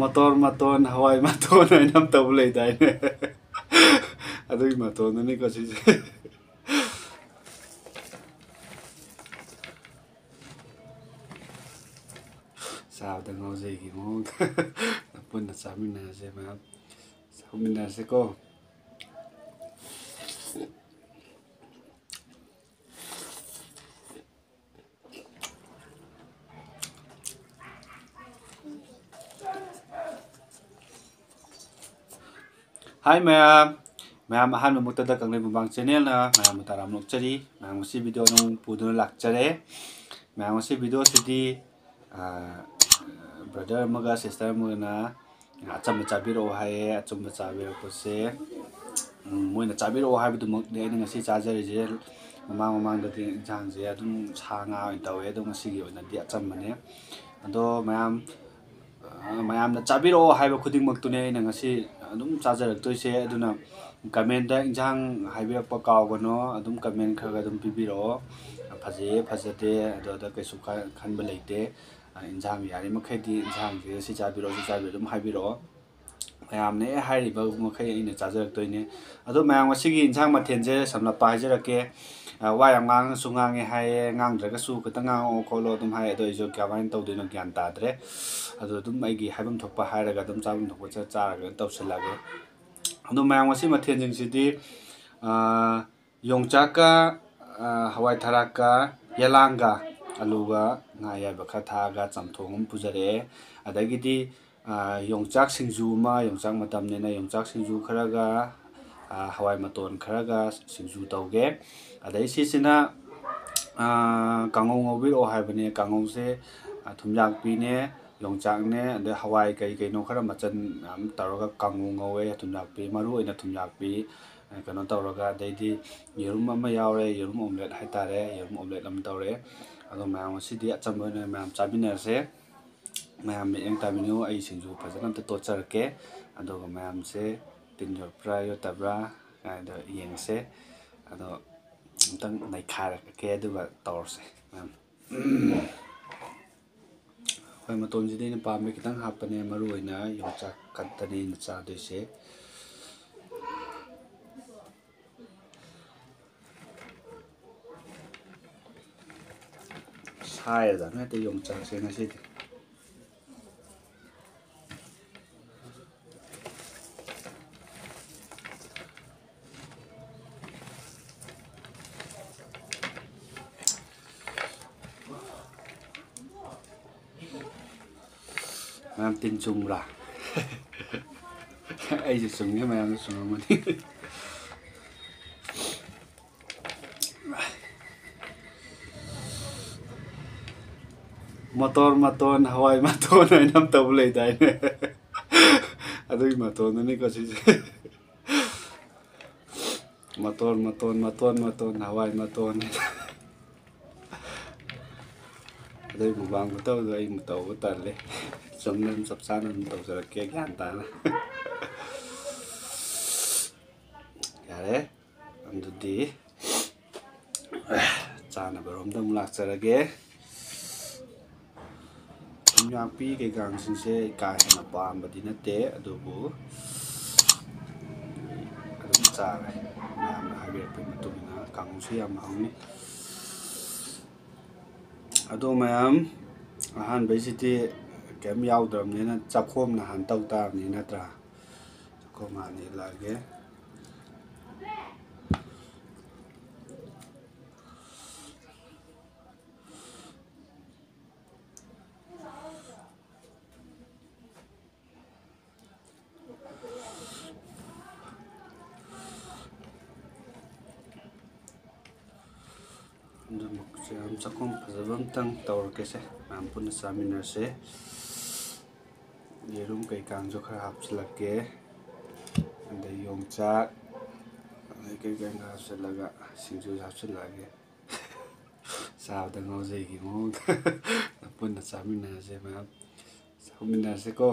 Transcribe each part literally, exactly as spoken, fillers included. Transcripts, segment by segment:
ꯃꯇꯣꯟ ꯃꯇꯣꯟ, ꯍꯋꯥꯏ ꯃꯇꯣꯟ ꯍꯥꯏꯅ ꯑꯃ ꯇꯧꯕ ꯂꯩꯗꯥꯏꯅꯦ? ꯑꯗꯨꯒꯤ ꯃꯇꯣꯟꯗꯨꯅꯤꯀꯣ ꯁꯤꯁꯦ꯫ ꯆꯥꯕꯗ ꯉꯥꯎꯖꯩꯒꯤ ꯃꯑꯣꯡꯗ꯫ ꯄꯨꯟꯅ ꯆꯥꯃꯤꯟꯅꯔꯁꯦ ꯃꯌꯥꯝ꯫ ꯆꯥꯃꯤꯟꯅꯔꯁꯦꯀꯣ꯫ ꯍꯥꯏ ꯃꯌꯥꯝ, ꯃꯌꯥꯝ ꯑꯍꯥꯟꯕ ꯃꯛꯇꯗ ꯀꯪꯂꯩ ꯃꯨꯛꯕꯥꯡ ꯆꯦꯅꯦꯜꯅ ꯃꯌꯥꯝꯕꯨ ꯇꯔꯥꯝꯅ ꯑꯣꯛꯆꯔꯤ꯫ ꯃꯌꯥꯝ ꯉꯁꯤ ꯚꯤꯗꯤꯑꯣ ꯑꯅꯧꯕ ꯄꯨꯗꯨꯅ ꯂꯥꯛꯆꯔꯦ꯫ ꯃꯌꯥꯝ ꯉꯁꯤ ꯚꯤꯗꯤꯑꯣꯁꯤꯗꯤ, ꯑꯥ, ꯕ꯭ꯔꯗꯔ ꯑꯃꯒ ꯁꯤꯁꯇꯔ ꯑꯃꯒꯅ ꯑꯆꯝꯕ ꯆꯥꯕꯤꯔꯛꯑꯣ ꯍꯥꯏꯌꯦ꯫ ꯑꯆꯝꯕ ꯆꯥꯕꯤꯔꯛꯄꯁꯦ, ꯎꯝ, ꯃꯣꯏꯅ ꯆꯥꯕꯤꯔꯛꯑꯣ ꯍꯥꯏꯕꯗꯨꯃꯛꯅꯦ ꯑꯩꯅ ꯉꯁꯤ ꯆꯥꯖꯔꯤꯁꯦ꯫ ꯃꯃꯥꯡ ꯃꯃꯥꯡꯗꯗꯤ ꯏꯟꯁꯥꯡꯁꯦ ꯑꯗꯨꯝ ꯁꯥ ꯉꯥ ꯑꯣꯏꯅ ꯇꯧꯋꯦ, ꯑꯗꯣ ꯉꯁꯤꯒꯤ ꯑꯣꯏꯅꯗꯤ ꯑꯆꯝꯕꯅꯦ꯫ ꯑꯗꯣ ꯃꯌꯥꯝ ꯑ, ꯃꯌꯥꯝꯅ ꯆꯥꯕꯤꯔꯛꯑꯣ ꯍꯥꯏꯕ ꯈꯨꯗꯤꯡꯃꯛꯇꯨꯅꯦ ꯑꯩꯅ ꯉꯁꯤ ꯑꯗꯨꯝ ꯆꯥꯖꯔꯛꯇꯣꯏꯁꯦ꯫ ꯑꯗꯨꯅ ꯀꯃꯦꯟꯗ ꯏꯟꯁꯥꯡ ꯍꯥꯏꯕꯤꯔꯛꯄ ꯀꯥꯎꯒꯅꯣ, ꯑꯗꯨꯝ ꯀꯃꯦꯟ ꯈꯔ ꯈꯔ ꯑꯗꯨꯝ ꯄꯤꯕꯤꯔꯛꯑꯣ꯫ ꯐꯖꯩꯌꯦ, ꯐꯖꯗꯦ, ꯑꯗꯨ ꯑꯗ ꯀꯩꯁꯨ ꯈ-, ꯈꯟꯕ ꯂꯩꯇꯦ꯫ ꯑ, ꯏꯟꯁꯥꯡ ꯌꯥꯔꯤꯃꯈꯩꯗꯤ ꯏꯟꯁꯥꯡꯁꯦ ꯁꯤ ꯆꯥꯕꯤꯔꯛꯑꯣ, ꯁꯤ ꯆꯥꯕꯤꯔꯛꯑꯣ ꯑꯗꯨꯝ ꯍꯥꯏꯕꯤꯔꯛꯑꯣ꯫ ꯃꯌꯥꯝꯅ ꯍꯦꯛ ꯍꯥꯏꯔꯤꯕ ꯃꯈꯩ ꯑꯩꯅ ꯆꯥꯖꯔꯛꯇꯣꯏꯅꯦ꯫ ꯑꯗꯣ ꯃꯌꯥꯝ ꯉꯁꯤꯒꯤ ꯏꯟꯁꯥꯡ ꯃꯊꯦꯜꯁꯦ ꯁꯝꯂꯞꯄ ꯍꯥꯏꯖꯔꯛꯀꯦ꯫ ꯑ, ꯋꯥ ꯌꯥꯝ ꯉꯥꯡꯉꯁꯨ ꯉꯥꯡꯉꯦ ꯍꯥꯏꯌꯦ, ꯉꯥꯡꯗ꯭ꯔꯒꯁꯨ ꯈꯤꯇꯪ ꯉꯥꯡꯉꯛꯑꯣ ꯈꯣꯠꯂꯣ ꯑꯗꯨꯝ ꯍꯥꯏ꯫ ꯑꯗꯣ ꯑꯩꯁꯨ ꯀꯃꯥꯏꯅ ꯇꯧꯗꯣꯏꯅꯣ ꯒ꯭ꯌꯥꯟ ꯇꯥꯗ꯭ꯔꯦ꯫ ꯑꯗꯣ ꯑꯗꯨꯝ ꯑꯩꯒꯤ ꯍꯥꯏꯐꯝ ꯊꯣꯛꯄ ꯍꯥꯏꯔꯒ ꯑꯗꯨꯝ ꯆꯥꯐꯝ ꯊꯣꯛꯄ ꯆꯥ-, ꯆꯥꯔꯒ ꯇꯧꯁꯤꯜꯂꯛꯑꯒꯦ꯫ ꯑꯗꯣ ꯃꯌꯥꯝ ꯉꯁꯤ ꯃꯊꯦꯜꯁꯤꯡꯁꯤꯗꯤ, ꯑ, ꯌꯣꯡꯆꯥꯛꯀ, ꯑ, ꯍꯋꯥꯏ ꯊꯔꯥꯛꯀ ꯌꯦꯂꯥꯡꯒ ꯑꯂꯨꯒ ꯉꯥ ꯑꯌꯥꯏꯕ ꯈꯔ ꯊꯥꯛꯑꯒ ꯆꯝꯊꯣꯡ ꯑꯃ ꯄꯨꯖꯔꯛꯑꯦ꯫ ꯑꯗꯒꯤꯗꯤ, ꯑ, ꯌꯣꯡꯆꯥꯛ ꯁꯤꯡꯖꯨ ꯑꯃ, ꯌꯣꯡꯆꯥꯛ ꯃꯇꯝꯅꯤꯅ ꯌꯣꯡꯆꯥꯛ ꯁꯤꯡꯖꯨ ꯈꯔꯒ, ꯑ, ꯍꯋꯥꯏ ꯃꯇꯣꯟ ꯈꯔꯒ ꯁꯤꯡꯖꯨ ꯇꯧꯒꯦ꯫ ꯑꯗꯩ ꯁꯤꯁꯤꯅ, ꯑ, ꯀꯥꯡꯉꯧ ꯉꯧꯕꯤꯔꯛꯑꯣ ꯍꯥꯏꯕꯅꯦ꯫ ꯀꯥꯡꯉꯧꯁꯦ, ꯑ, ꯊꯨꯝꯌꯥꯛꯄꯤꯅꯦ, ꯌꯣꯡꯆꯥꯛꯅꯦ, ꯑꯗꯩ ꯍꯋꯥꯏ ꯀꯩ ꯀꯩꯅꯣ ꯈꯔ ꯃꯆꯜ ꯃꯌꯥꯝ ꯇꯧꯔꯒ ꯀꯥꯡꯉꯧ ꯉꯧꯋꯦ꯫ ꯊꯨꯝꯌꯥꯛꯄꯤ, ꯃꯔꯨ ꯑꯣꯏꯅ ꯊꯨꯝꯌꯥꯛꯄꯤ, ꯑ, ꯀꯩꯅꯣ ꯇꯧꯔꯒ, ꯑꯗꯩꯗꯤ ꯌꯦꯔꯨꯝ ꯑꯃ ꯌꯥꯎꯔꯦ, ꯌꯦꯔꯨꯝ omelette ꯍꯥꯏꯇꯥꯔꯦ, ꯌꯦꯔꯨꯝ omelette ꯑꯃ ꯇꯧꯔꯦ꯫ ꯑꯗꯣ ꯃꯌꯥꯝ ꯉꯁꯤꯗꯤ ꯑꯆꯝꯕ ꯑꯣꯏꯅ ꯃꯌꯥꯝ ꯆꯥꯃꯤꯟꯅꯔꯁꯦ꯫ ꯃꯌꯥꯝ ꯃꯤꯠꯌꯦꯡ ꯇꯥꯕꯤꯌꯨ, ꯑꯩ ꯁꯤꯡꯖꯨ ꯐꯖꯅ ꯑꯝꯇ ꯇꯣꯠꯆꯔꯛꯀꯦ꯫ ꯑꯗꯨꯒ ꯃꯌꯥꯝꯁꯦ ꯇꯤꯟ ꯌꯣꯠꯄ꯭ꯔꯥ ꯌꯣꯠꯇꯕ꯭ꯔꯥ ꯍꯥꯏꯗꯣ ꯌꯦꯡꯉꯁꯦ꯫ ꯑꯗꯣ ꯑꯝꯇꯪ ꯅꯩꯈꯥꯏꯔꯛꯀꯦ, ꯑꯗꯨꯒ ꯇꯧꯔꯁꯦ ꯃꯌꯥꯝ꯫ ꯍꯣꯏ, ꯃꯇꯣꯟꯁꯤꯗꯤ ꯑꯩꯅ ꯄꯥꯝꯕ ꯈꯤꯇꯪ ꯍꯥꯞꯄꯅꯦ, ꯃꯔꯨ ꯑꯣꯏꯅ ꯌꯣꯡꯆꯥꯛ ꯈꯛꯇꯅꯦ ꯑꯩꯅ ꯆꯥꯗꯣꯏꯁꯦ꯫ ꯁꯥꯏꯔꯗꯕꯅꯦ ꯍꯦꯛꯇ ꯌꯣꯡꯆꯥꯛꯁꯦ ꯉꯁꯤꯗꯤ꯫ ꯃꯌꯥꯝ ꯇꯤꯟ ꯆꯨꯝꯕ꯭ꯔꯥ? ꯑꯩꯁꯨ ꯆꯨꯝꯉꯦ, ꯃꯌꯥꯝꯁꯨ ꯆꯨꯝꯃꯝꯃꯅꯤ꯫ ꯃꯇꯣꯟ ꯃꯇꯣꯟ ꯍꯋꯥꯏ ꯃꯇꯣꯟ ꯍꯥꯏꯅ ꯑꯃ ꯇꯧꯕ ꯂꯩꯗꯥꯏꯅꯦ? ꯑꯗꯨꯒꯤ ꯃꯇꯣꯟꯗꯨꯅꯤꯀꯣ ꯁꯤꯁꯦ꯫ ꯃꯇꯣꯟ ꯃꯇꯣꯟ ꯃꯇꯣꯟ ꯃꯇꯣꯟ ꯍꯋꯥꯏ ꯃꯇꯣꯟ꯫ ꯑꯗꯨꯒꯤ ꯃꯨꯛꯕꯥꯡ ꯈꯨꯇꯧꯗꯣ ꯑꯩ ꯇꯧꯕ ꯇꯜꯂꯦ꯫ ꯆꯨꯝꯅ ꯑꯗꯨꯝ ꯆꯞ ꯆꯥꯅ ꯑꯗꯨꯝ ꯇꯧꯖꯔꯛꯀꯦ, ꯒ꯭ꯌꯥꯟ ꯇꯥꯅ꯫ ꯌꯥꯔꯦ꯫ ꯑꯗꯨꯗꯤ ꯆꯥꯅꯕ ꯔꯣꯝꯗ ꯑꯃꯨꯛ ꯂꯥꯛꯆꯔꯒꯦ꯫ ꯊꯨꯝꯌꯥꯛꯄꯤ ꯀꯩꯀꯥꯁꯤꯡꯁꯦ ꯑꯩ ꯀꯥ ꯍꯦꯟꯅ ꯄꯥꯝꯕꯗꯤ ꯅꯠꯇꯦ, ꯑꯗꯨꯕꯨ ꯑꯗꯨꯝ ꯆꯥꯔꯦ꯫ ꯃꯌꯥꯝꯅ ꯍꯥꯏꯕꯤꯔꯛꯄꯒꯤ ꯃꯇꯨꯡ ꯏꯟꯅ ꯀꯥꯡꯍꯧꯁꯨ ꯌꯥꯝ ꯍꯥꯎꯅꯤ꯫ ꯑꯗꯣ ꯃꯌꯥꯝ, ꯑꯍꯥꯟꯕꯩꯁꯤꯗꯤ ꯀꯩꯝ ꯌꯥꯎꯗ꯭ꯔꯕꯅꯤꯅ ꯆꯥꯛꯈꯣꯝꯅ ꯍꯥꯟꯅ ꯇꯧ ꯇꯥꯕꯅꯤ, ꯅꯠꯇ꯭ꯔꯥ? ꯆꯥꯛꯈꯣꯝ ꯍꯥꯟꯅ ꯏꯜꯂꯛꯑꯒꯦ꯫ ꯑꯗꯨꯃꯛꯁꯦ ꯌꯥꯝ ꯆꯥꯛꯈꯨꯝ ꯐꯖꯕ ꯑꯝꯇꯪ ꯇꯧꯔꯛꯀꯦꯁꯦ, ꯃꯌꯥꯝ ꯄꯨꯟꯅ ꯆꯥꯃꯤꯟꯅꯔꯁꯦ꯫ ꯌꯦꯔꯨꯝ ꯀꯩꯀꯥꯡꯁꯨ ꯈꯔ ꯍꯥꯞꯆꯤꯜꯂꯛꯀꯦ, ꯑꯗꯩ ꯌꯣꯡꯆꯥꯛ, ꯑꯗꯩ ꯀꯩꯀꯩ ꯈꯔ ꯍꯥꯞꯆꯤꯜꯂꯒ ꯁꯤꯡꯖꯨꯁꯨ ꯍꯥꯞꯆꯤꯜꯂꯛꯑꯒꯦ꯫ ꯆꯥꯕꯗ ꯉꯥꯎꯖꯩꯒꯤ ꯃꯑꯣꯡꯗ ꯄꯨꯟꯅ ꯆꯥꯃꯤꯟꯅꯔꯁꯦ ꯃꯌꯥꯝ꯫ ꯆꯥꯃꯤꯟꯅꯔꯁꯦꯀꯣ꯫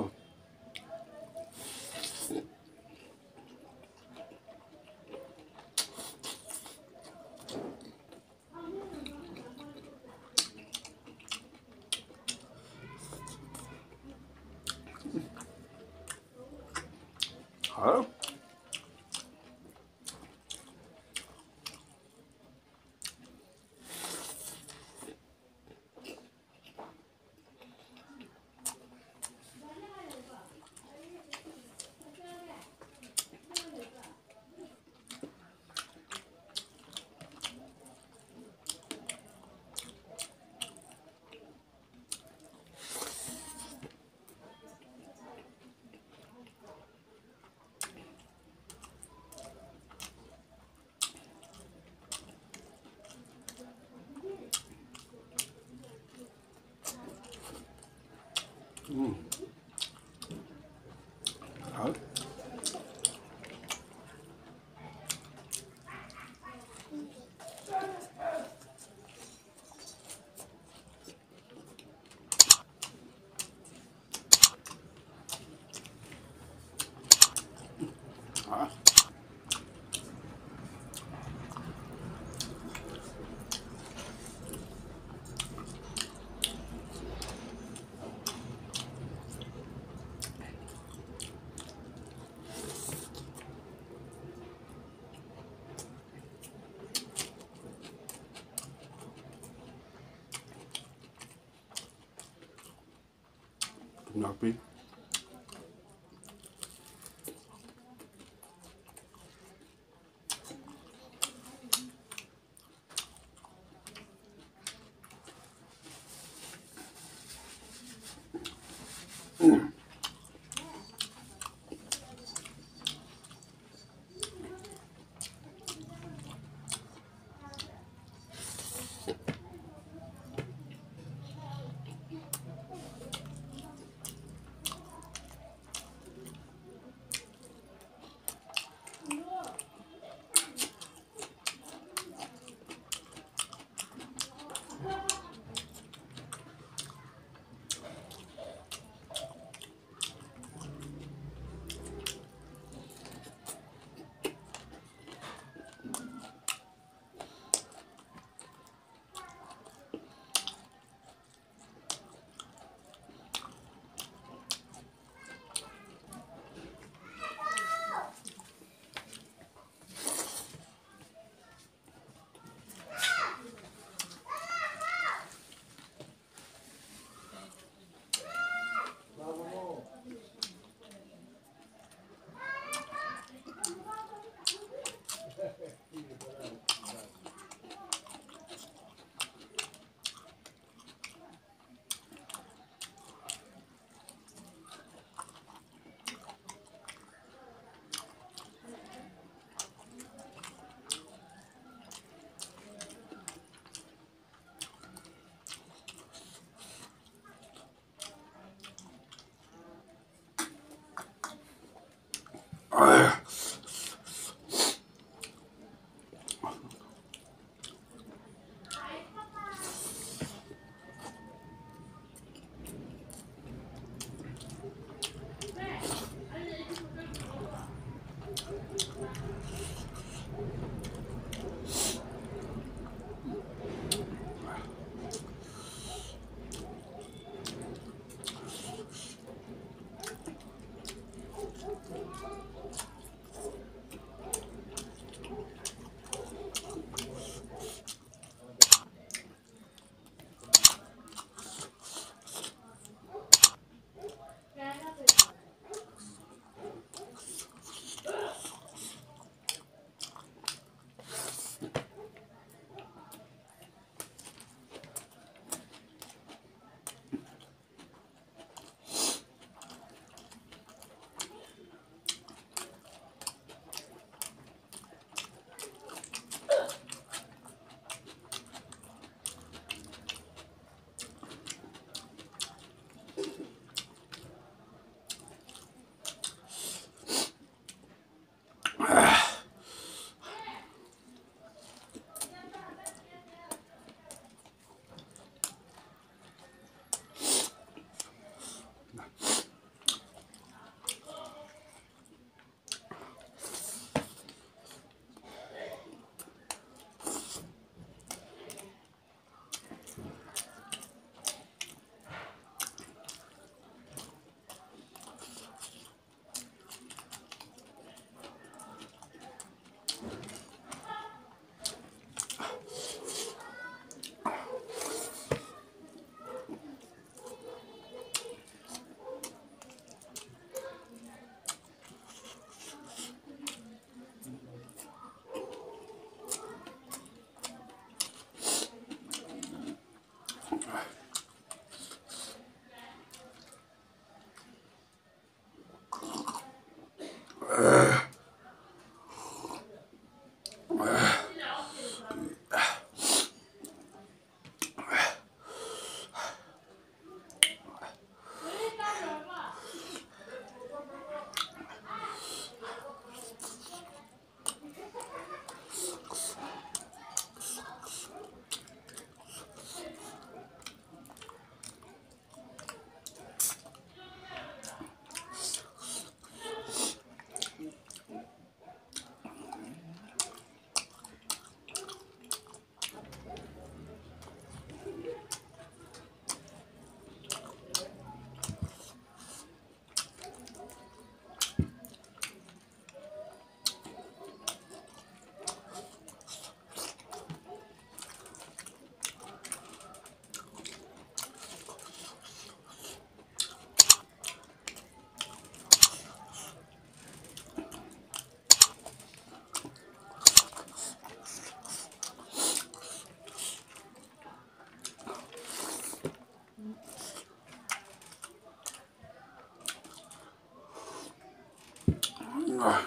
ꯍꯥꯎ꯫ ꯎꯝ꯫ ꯍꯥꯎ꯫ ꯊꯨꯝꯌꯥꯛꯄꯤ꯫ ꯍꯥꯎꯋꯦ꯫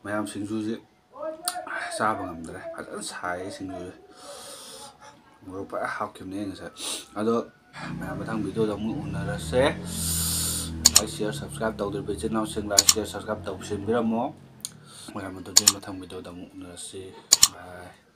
ꯃꯌꯥꯝ, ꯁꯤꯡꯖꯨꯁꯦ ꯆꯥꯕ ꯉꯝꯗ꯭ꯔꯦ, ꯐꯖꯅ ꯁꯥꯏꯌꯦ ꯁꯤꯡꯖꯨꯁꯦ꯫ ꯃꯣꯔꯣꯛ ꯐꯖꯅ ꯍꯥꯞꯈꯤꯕꯅꯦ ꯉꯁꯥꯏ꯫ ꯑꯗꯣ ꯃꯌꯥꯝ, ꯃꯊꯪ ꯚꯤꯗꯤꯑꯣꯗ ꯑꯃꯨꯛ ꯎꯅꯔꯁꯦ꯫ Like, share, subscribe ꯇꯧꯗ꯭ꯔꯤꯕ ꯏꯆꯤꯟ ꯏꯅꯥꯎꯁꯤꯡ like, share, subscribe ꯇꯧꯁꯤꯟꯕꯤꯔꯝꯃꯣ꯫ ꯃꯌꯥꯝ, ꯑꯗꯨꯗꯤ ꯃꯊꯪ ꯚꯤꯗꯤꯑꯣꯗ ꯑꯃꯨꯛ ꯎꯅꯔꯁꯤ꯫ Bye꯫